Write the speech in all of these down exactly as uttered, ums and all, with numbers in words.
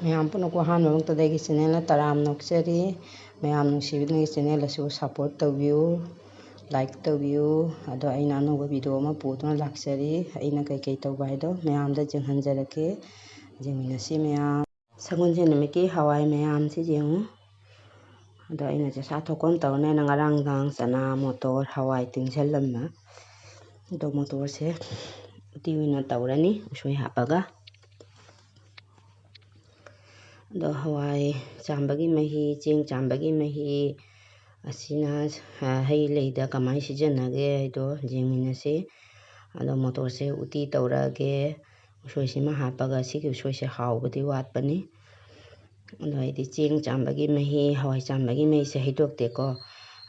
ꯃꯌꯥꯝ ꯄꯨꯝꯅꯃꯛꯄꯨ ꯑꯍꯥꯟꯕꯃꯛꯇꯗ ꯑꯩꯒꯤ channel ꯇꯔꯥꯝꯅ ꯑꯣꯛꯆꯔꯤ꯫ ꯃꯌꯥꯝ ꯅꯨꯡꯁꯤꯕꯤꯗꯨꯅ ꯑꯩꯒꯤ channel ꯑꯁꯤꯕꯨ support ꯇꯧꯕꯤꯌꯨ, like ꯇꯧꯕꯤꯌꯨ꯫ ꯑꯗꯣ ꯑꯩꯅ ꯑꯅꯧꯕ video ꯑꯃ ꯄꯨꯗꯨꯅ ꯂꯥꯛꯆꯔꯤ꯫ ꯑꯩꯅ ꯀꯩꯀꯩ ꯇꯧꯕ ꯍꯥꯏꯗꯣ ꯃꯌꯥꯝꯗ ꯌꯦꯡꯍꯟꯖꯔꯛꯀꯦ, ꯌꯦꯡꯃꯤꯟꯅꯁꯤ ꯃꯌꯥꯝ꯫ ꯁꯒꯣꯜꯁꯦꯟ ꯅꯨꯃꯤꯠꯀꯤ ꯍꯋꯥꯏ ꯃꯌꯥꯝꯁꯤ ꯌꯦꯡꯉꯨ꯫ ꯑꯗꯣ ꯑꯩꯅ ꯆꯦꯁꯥ ꯊꯣꯛꯄ ꯑꯃ ꯇꯧꯔꯅꯤ꯫ ꯑꯩꯅ ꯉꯔꯥꯡ ꯅꯨꯡꯗꯥꯡ ꯆꯅꯥ, ꯃꯣꯇꯣꯔ, ꯍꯋꯥꯏ ꯇꯤꯡꯁꯤꯜꯂꯝꯕ꯫ ꯑꯗꯣ ꯃꯣꯇꯣꯔꯁꯦ ꯎꯇꯤ ꯑꯣꯏꯅ ꯇꯧꯔꯅꯤ ꯎꯁꯣꯏ ꯍꯥꯞꯄꯒ꯫ ꯑꯗꯣ ꯍꯋꯥꯏ ꯆꯥꯝꯕꯒꯤ ꯃꯍꯤ, ꯆꯦꯡ ꯆꯥꯝꯕꯒꯤ ꯃꯍꯤ ꯑꯁꯤꯅ, ꯑ, ꯍꯩ ꯂꯩꯗ ꯀꯃꯥꯏꯅ ꯁꯤꯖꯤꯟꯅꯒꯦ ꯍꯥꯏꯗꯣ ꯌꯦꯡꯃꯤꯟꯅꯁꯤ꯫ ꯑꯗꯣ ꯃꯣꯇꯣꯔꯁꯦ ꯎꯇꯤ ꯇꯧꯔꯛꯑꯒꯦ꯫ ꯎꯁꯣꯏꯁꯤꯃ ꯍꯥꯞꯄꯒ, ꯁꯤꯒꯤ ꯎꯁꯣꯏꯁꯦ ꯍꯥꯎꯕꯗꯤ ꯋꯥꯠꯄꯅꯤ꯫ ꯑꯗꯣ ꯑꯩꯗꯤ ꯆꯦꯡ ꯆꯥꯝꯕꯒꯤ ꯃꯍꯤ, ꯍꯋꯥꯏ ꯆꯥꯝꯕꯒꯤ ꯃꯍꯤꯁꯦ ꯍꯩꯗꯣꯛꯇꯦꯀꯣ꯫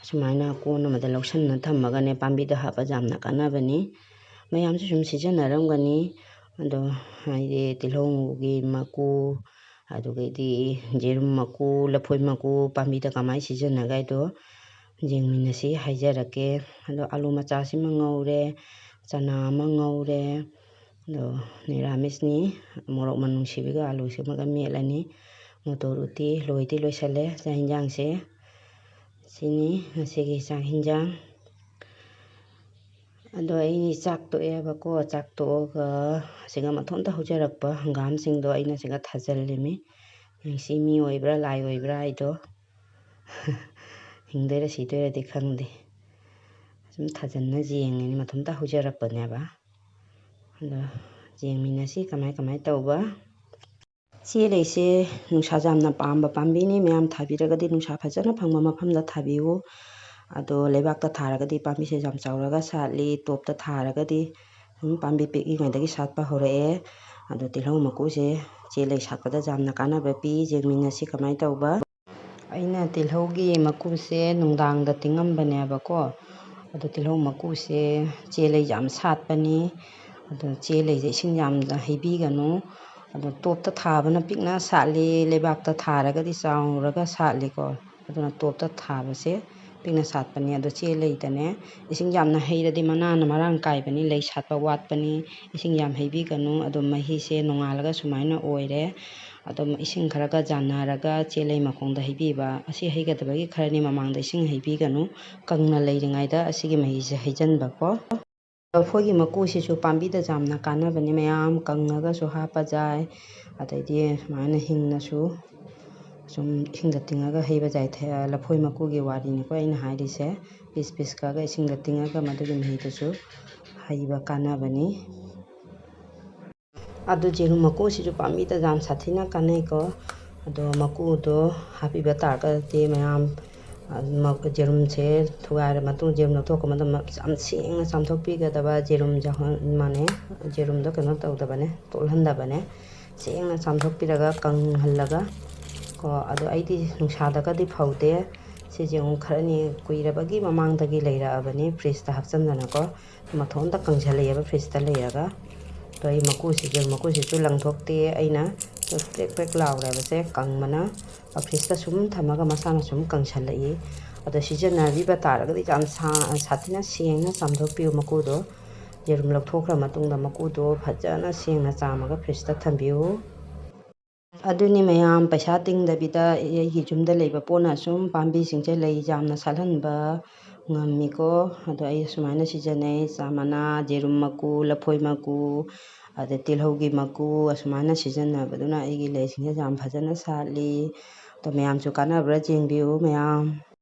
ꯑꯁꯨꯃꯥꯏꯅ ꯀꯣꯟ ꯑꯃꯗ ꯂꯧꯁꯟꯅ ꯊꯝꯃꯒꯅꯦ, ꯄꯥꯝꯕꯤꯗ ꯍꯥꯞꯄ ꯌꯥꯝꯅ ꯀꯥꯟꯅꯕꯅꯤ꯫ ꯃꯌꯥꯝꯁꯨ ꯁꯨꯝ ꯁꯤꯖꯤꯟꯅꯔꯝꯒꯅꯤ꯫ ꯑꯗꯣ ꯍꯥꯏꯗꯤ ꯇꯤꯜꯍꯧꯒꯤ ꯃꯀꯨ, ꯑꯗꯨꯒꯩꯗꯤ ꯌꯦꯔꯨꯝ ꯃꯀꯨ, ꯂꯐꯣꯏ ꯃꯀꯨ ꯄꯥꯝꯕꯤꯗ ꯀꯃꯥꯏꯅ ꯁꯤꯖꯤꯟꯅꯒꯦ ꯍꯥꯏꯗꯣ ꯌꯦꯡꯃꯤꯟꯅꯁꯤ, ꯍꯥꯏꯖꯔꯛꯀꯦ꯫ ꯑꯗꯣ ꯑꯂꯨ ꯃꯆꯥꯁꯤꯃ ꯉꯧꯔꯦ, ꯆꯅꯥ ꯑꯃ ꯉꯧꯔꯦ꯫ ꯑꯗꯣ ꯅꯤꯔꯥꯃꯤꯁꯅꯤ, ꯃꯣꯔꯣꯛ ꯃꯅꯨꯡꯁꯤꯕꯤꯒ ꯑꯂꯨꯁꯤꯃꯒ ꯃꯦꯠꯂꯅꯤ꯫ ꯃꯣꯇꯣꯔ ꯎꯇꯤ ꯂꯣꯏꯗꯤ ꯂꯣꯏꯁꯜꯂꯦ ꯆꯥꯛ ꯌꯦꯟꯁꯥꯡꯁꯦ꯫ ꯁꯤꯅꯤ ꯉꯁꯤꯒꯤ ꯆꯥꯛ ꯌꯦꯟꯁꯥꯡ꯫ ꯑꯗꯣ ꯑꯩ ꯆꯥꯛ ꯇꯣꯛꯑꯦꯕꯀꯣ, ꯆꯥꯛ ꯇꯣꯛꯑꯒ ꯑꯁꯤꯒ ꯃꯊꯣꯟꯇ ꯍꯧꯖꯔꯛꯄ ꯍꯪꯒꯥꯝꯁꯤꯡꯗꯣ ꯑꯩꯅ ꯁꯤꯒ ꯊꯥꯖꯤꯜꯂꯤꯃꯤ꯫ ꯌꯦꯡꯁꯤ, ꯃꯤ ꯑꯣꯏꯕ꯭ꯔꯥ ꯂꯥꯏ ꯑꯣꯏꯕ꯭ꯔꯥ ꯍꯥꯏꯗꯣ꯫ ꯍꯤꯡꯗꯣꯏꯔꯥ ꯁꯤꯗꯣꯏꯔꯗꯤ ꯈꯪꯗꯦ꯫ ꯁꯨꯝ ꯊꯥꯖꯤꯟꯅ ꯌꯦꯡꯉꯤꯅꯤ, ꯃꯊꯣꯟꯇ ꯍꯧꯖꯔꯛꯄꯅꯦꯕ꯫ ꯑꯗꯣ ꯌꯦꯡꯃꯤꯟꯅꯁꯤ ꯀꯃꯥꯏ ꯀꯃꯥꯏ ꯇꯧꯕ꯫ ꯆꯦ ꯂꯩꯁꯦ ꯅꯨꯡꯁꯥ ꯌꯥꯝꯅ ꯄꯥꯝꯕ ꯄꯥꯝꯕꯤꯅꯤ꯫ ꯃꯌꯥꯝ ꯊꯥꯕꯤꯔꯒꯗꯤ ꯅꯨꯡꯁꯥ ꯐꯖꯅ ꯐꯪꯕ ꯃꯐꯝꯗ ꯊꯥꯕꯤꯌꯨ꯫ ꯑꯗꯣ ꯂꯩꯕꯥꯛꯇ ꯊꯥꯔꯒꯗꯤ ꯄꯥꯝꯕꯤꯁꯦ ꯌꯥꯝ ꯆꯥꯎꯔꯒ ꯁꯥꯠꯂꯤ, ꯇꯣꯞꯇ ꯊꯥꯔꯒꯗꯤ ꯑꯗꯨꯝ ꯄꯥꯝꯕꯤ ꯄꯤꯛꯏꯉꯩꯗꯒꯤ ꯁꯥꯠꯄ ꯍꯧꯔꯛꯑꯦ꯫ ꯑꯗꯣ ꯇꯤꯜꯍꯧ ꯃꯀꯨꯁꯦ ꯆꯦ ꯂꯩ ꯁꯥꯠꯄꯗ ꯌꯥꯝꯅ ꯀꯥꯟꯅꯕ ꯄꯤ꯫ ꯌꯦꯡꯃꯤꯟꯅꯁꯤ ꯀꯃꯥꯏꯅ ꯇꯧꯕ꯫ ꯑꯩꯅ ꯇꯤꯜꯍꯧꯒꯤ ꯃꯀꯨꯁꯦ ꯅꯨꯡꯗꯥꯡꯗ ꯇꯤꯡꯉꯝꯕꯅꯦꯕꯀꯣ꯫ ꯑꯗꯣ ꯇꯤꯜꯍꯧ ꯃꯀꯨꯁꯦ ꯆꯦ ꯂꯩ ꯌꯥꯝ ꯁꯥꯠꯄꯅꯤ꯫ ꯑꯗꯣ ꯆꯦ ꯂꯩꯁꯦ ꯏꯁꯤꯡ ꯌꯥꯝꯅ ꯍꯩꯕꯤꯒꯅꯨ꯫ ꯑꯗꯣ ꯇꯣꯞꯇ ꯊꯥꯕꯅ ꯄꯤꯛꯅ ꯁꯥꯠꯂꯤ, ꯂꯩꯕꯥꯛꯇ ꯊꯥꯔꯒꯗꯤ ꯆꯥꯎꯔꯒ ꯁꯥꯠꯂꯤꯀꯣ꯫ ꯑꯗꯨꯅ ꯇꯣꯞꯇ ꯊꯥꯕꯁꯦ ꯄꯤꯛꯅ ꯁꯥꯠꯄꯅꯤ꯫ ꯑꯗꯣ ꯆꯦ ꯂꯩꯗꯅꯦ, ꯏꯁꯤꯡ ꯌꯥꯝꯅ ꯍꯩꯔꯗꯤ ꯃꯅꯥꯅ ꯃꯔꯥꯡ ꯀꯥꯏꯕꯅꯤ, ꯂꯩ ꯁꯥꯠꯄ ꯋꯥꯠꯄꯅꯤ꯫ ꯏꯁꯤꯡ ꯌꯥꯝ ꯍꯩꯕꯤꯒꯅꯨ꯫ ꯑꯗꯣ ꯃꯍꯤꯁꯦ ꯅꯣꯡꯉꯥꯜꯂꯒ ꯁꯨꯃꯥꯏꯅ ꯑꯣꯏꯔꯦ꯫ ꯑꯗꯨꯝ ꯏꯁꯤꯡ ꯈꯔꯒ ꯌꯥꯟꯅꯔꯒ ꯆꯦꯂꯩ ꯃꯈꯣꯡꯗ ꯍꯩꯕꯤꯕ꯫ ꯑꯁꯤ ꯍꯩꯒꯗꯕꯒꯤ ꯈꯔꯅꯤ ꯃꯃꯥꯡꯗ ꯏꯁꯤꯡ ꯍꯩꯕꯤꯒꯅꯨ, ꯀꯪꯅ ꯂꯩꯔꯤꯉꯩꯗ ꯑꯁꯤꯒꯤ ꯃꯍꯤꯁꯦ ꯍꯩꯖꯤꯟꯕꯀꯣ꯫ ꯂꯐꯣꯏꯒꯤ ꯃꯀꯨꯁꯤꯁꯨ ꯄꯥꯝꯕꯤꯗ ꯌꯥꯝꯅ ꯀꯥꯟꯅꯕꯅꯤ, ꯃꯌꯥꯝ ꯀꯪꯉꯒꯁꯨ ꯍꯥꯞꯄ ꯌꯥꯏ, ꯑꯗꯩꯗꯤ ꯁꯨꯃꯥꯏꯅ ꯍꯤꯡꯅꯁꯨ ꯁꯨꯝ ꯏꯁꯤꯡꯗ ꯇꯤꯡꯉꯒ ꯍꯩꯕ ꯌꯥꯏ꯫ ꯊ-, ꯂꯐꯣꯏ ꯃꯀꯨꯒꯤ ꯋꯥꯔꯤꯅꯤꯀꯣ ꯑꯩꯅ ꯍꯥꯏꯔꯤꯁꯦ꯫ ꯄꯤꯁ ꯄꯤꯁ ꯀꯛꯑꯒ ꯏꯁꯤꯡꯗ ꯇꯤꯡꯉꯒ ꯃꯗꯨꯒꯤ ꯃꯍꯤꯗꯨꯁꯨ ꯍꯩꯕ ꯀꯥꯟꯅꯕꯅꯤ꯫ ꯑꯗꯨ ꯌꯦꯔꯨꯝ ꯃꯀꯨꯁꯤꯁꯨ ꯄꯥꯝꯕꯤꯗ ꯌꯥꯝ ꯁꯥꯊꯤꯅ ꯀꯥꯟꯅꯩꯀꯣ꯫ ꯑꯗꯣ ꯃꯀꯨꯗꯣ ꯍꯥꯞꯄꯤꯕ ꯇꯥꯔꯒꯗꯤ ꯃꯌꯥꯝ, ꯑ, ꯃ-, ꯌꯦꯔꯨꯝꯁꯦ ꯊꯨꯒꯥꯏꯔ ꯃꯇꯨꯡ, ꯌꯦꯔꯨꯝ ꯂꯧꯊꯣꯛꯈ꯭ꯔ ꯃꯇꯨꯡꯗ ꯌꯥꯝ ꯁꯦꯡꯅ ꯆꯥꯝꯊꯣꯛꯄꯤꯒꯗꯕ꯫ ꯌꯦꯔꯨꯝ ꯖꯍ-, ꯃꯥꯅꯦ, ꯌꯦꯔꯨꯝꯗꯣ ꯀꯩꯅꯣ ꯇꯧꯗꯕꯅꯦ, ꯇꯣꯠꯍꯟꯗꯕꯅꯦ꯫ ꯁꯦꯡꯅ ꯆꯥꯝꯊꯣꯛꯄꯤꯔꯒ ꯀꯪꯍꯜꯂꯒ ꯀꯣ꯫ ꯑꯗꯣ ꯑꯩꯗꯤ ꯅꯨꯡꯁꯥꯗꯒꯗꯤ ꯐꯧꯗꯦ꯫ ꯁꯤꯁꯦ ꯑꯃꯨꯛ ꯈꯔꯅꯤ ꯀꯨꯏꯔꯕꯒꯤ ꯃꯃꯥꯡꯗꯒꯤ ꯂꯩꯔꯛꯑꯕꯅꯤ ꯐ꯭ꯔꯤꯖꯇ ꯍꯥꯞꯆꯟꯗꯅꯀꯣ꯫ ꯃꯊꯣꯟꯗ ꯀꯪꯁꯜꯂꯛꯑꯦꯕ ꯐ꯭ꯔꯤꯖꯇ ꯂꯩꯔꯒ꯫ ꯑꯗꯣ ꯑꯩ ꯃꯀꯨꯁꯤꯁꯨ, ꯃꯀꯨꯁꯤꯁꯨ ꯂꯪꯊꯣꯛꯇꯦ꯫ ꯑꯩꯅ ꯄ꯭ꯔꯦꯛ ꯄ꯭ꯔꯦꯛ ꯂꯥꯎꯔꯦꯕꯁꯦ ꯀꯪꯕꯅ꯫ ꯐ꯭ꯔꯤꯖꯇ ꯁꯨꯝ ꯊꯝꯃꯒ ꯃꯁꯥꯅ ꯁꯨꯝ ꯀꯪꯁꯜꯂꯛꯏ꯫ ꯑꯗꯣ ꯁꯤꯖꯤꯟꯅꯕꯤꯕ ꯇꯥꯔꯒꯗꯤ ꯌꯥꯝ ꯁꯥ-, ꯁꯥꯊꯤꯅ ꯁꯦꯡꯅ ꯆꯥꯝꯊꯣꯛꯄꯤꯌꯨ ꯃꯀꯨꯗꯣ꯫ ꯌꯦꯔꯨꯝ ꯂꯧꯊꯣꯛꯈ꯭ꯔ ꯃꯇꯨꯡꯗ ꯃꯀꯨꯗꯣ ꯐꯖꯅ ꯁꯦꯡꯅ ꯆꯥꯝꯃꯒ ꯐ꯭ꯔꯤꯖꯇ ꯊꯝꯕꯤꯌꯨ꯫ ꯑꯗꯨꯅꯤ ꯃꯌꯥꯝ, ꯄꯩꯁꯥ ꯇꯤꯡꯗꯕꯤꯗ ꯑꯩꯒꯤ ꯌꯨꯝꯗ ꯂꯩꯕ ꯄꯣꯠꯅ ꯁꯨꯝ ꯄꯥꯝꯕꯤꯁꯤꯡꯁꯦ ꯂꯩ ꯌꯥꯝꯅ ꯁꯥꯠꯍꯟꯕ ꯉꯝꯃꯤꯀꯣ꯫ ꯑꯗꯣ ꯑꯩ ꯁꯨꯃꯥꯏꯅ ꯁꯤꯖꯤꯟꯅꯩ, ꯆꯥ ꯃꯅꯥ, ꯌꯦꯔꯨꯝ ꯃꯀꯨ, ꯂꯐꯣꯏ ꯃꯀꯨ, ꯑꯗꯩ ꯇꯤꯜꯍꯧꯒꯤ ꯃꯀꯨ, ꯑꯁꯨꯃꯥꯏꯅ ꯁꯤꯖꯤꯟꯅꯕꯗꯨꯅ ꯑꯩꯒꯤ ꯂꯩꯁꯤꯡꯁꯦ ꯌꯥꯝ ꯐꯖꯅ ꯁꯥꯠꯂꯤ꯫ ꯑꯗꯣ ꯃꯌꯥꯝꯁꯨ ꯀꯥꯟꯅꯕ꯭ꯔꯥ ꯌꯦꯡꯕꯤꯌꯨ ꯃꯌꯥꯝ꯫